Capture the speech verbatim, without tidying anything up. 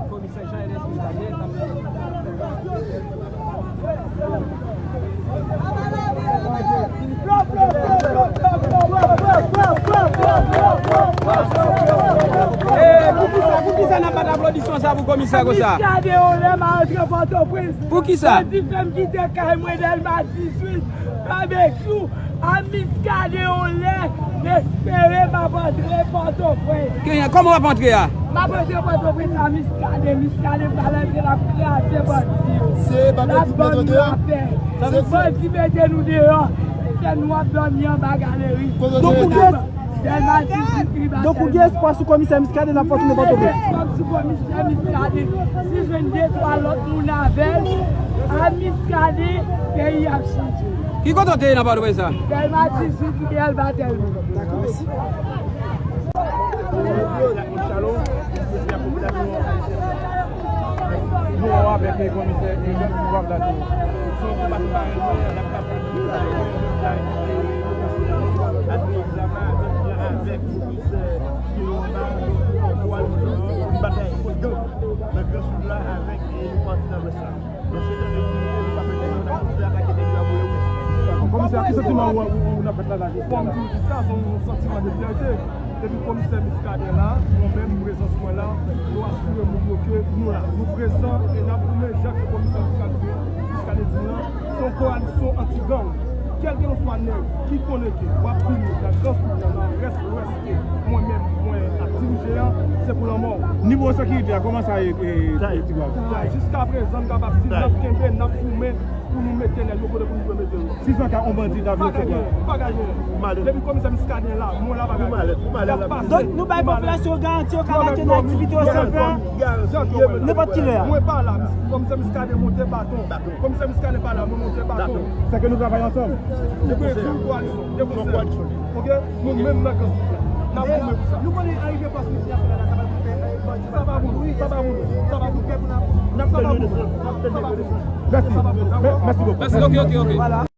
Komisè Jean Ernest Muscadin t ap Eh, poukisa, poukisa n ap bat aplodisman sa pou komisè konsa? Miskaden, yon lè m a rantre Pòtoprens. Poukisa? Bandi fè m kite kay mwen Dèlma dizuit, babekyou, a Miskaden, yon lè m espere m ap antre Pòtoprens. Kòman w ap antre a? M ap antre Pòtoprens a Miskaden, Miskaden pral antre, l ap kraze bandi yo. L ap ban nou lapè. Si bandi mete nou deyò, se fè nou ap dòmi anba galeri. Donk ou gen, donk ou gen espwa sou komisè Muscadin ap fè tounen Pòtoprens? Gen espwa sou komisè Muscadin. Si jwenn de twa lòt moun avè l, a Muscadin, peyi ap chanje. Ki kote w te ye nan Pòtoprens la? Dèlma dizuit, Dèlma Tèlman. Dakò, mèsi. Shalom, jodi a popilasyon nou an avèk komisè Eric Bouvard la tou. Se yon konba ki pa renmen, n ap kapab di sa, e nou la ki te rekonsilye avèk komisè Eric Bouvard, nou batay kont gang nan Gran Sid la avèk yon pati nan Lwès la. Komisè, ki santiman ou, ou, ou nan fèt la, la? Fò m di w di sa, se yon santiman de fyète. Depi komisè Muscadin la, mwen menm, prezans mwen la, nou asire moun yo ke nou la. Nou prezan e n ap goumen jan ke komisè Muscadin, Muscadin di n lan. Se yon koalisyon anti-gang. Kèlkeswa nèg ki konnen ke w ap vini nan Gran Sid la, nan rès Lwès ke mwen menm, mwen ap dirije a, se pou lanmò w. Nivo sekirite a, kòman sa ye, e, Ti Gwav? Jiskaprezan, m kapab di, n ap kenbe, n ap goumen pou nou mete nèg yo kote pou nou dwe mete yo. Si se ka yon bandi ta vle fè kwa? Pa ka gen, pa ka gen. Depi komisè Muscadin la, mwen la pa ka gen. Y ap pase. Donk, nou bay popilasyon garanti yo ka mete nan aktivite yo san pè, nenpòt ki lè a. Mwen pa la, komisè Muscadin monte baton. Komisè Muscadin pa la, mwen monte baton. Se ke nou travay ansanm. Nou bezwen yon koalisyon de konsèy. Ok? Nou menm nan Gran Sid la, n ap goumen pou sa. Nou konnen arive fòs miltinasyonal la, sa va koute, eh, bandi. Sa pa pou nou, sa pa pou nou, sa pa pou nou. N ap fè nou desann, n ap fè nou desann. Mèsi. Mèsi bokou. Mèsi, ok, ok, ok. Vwala.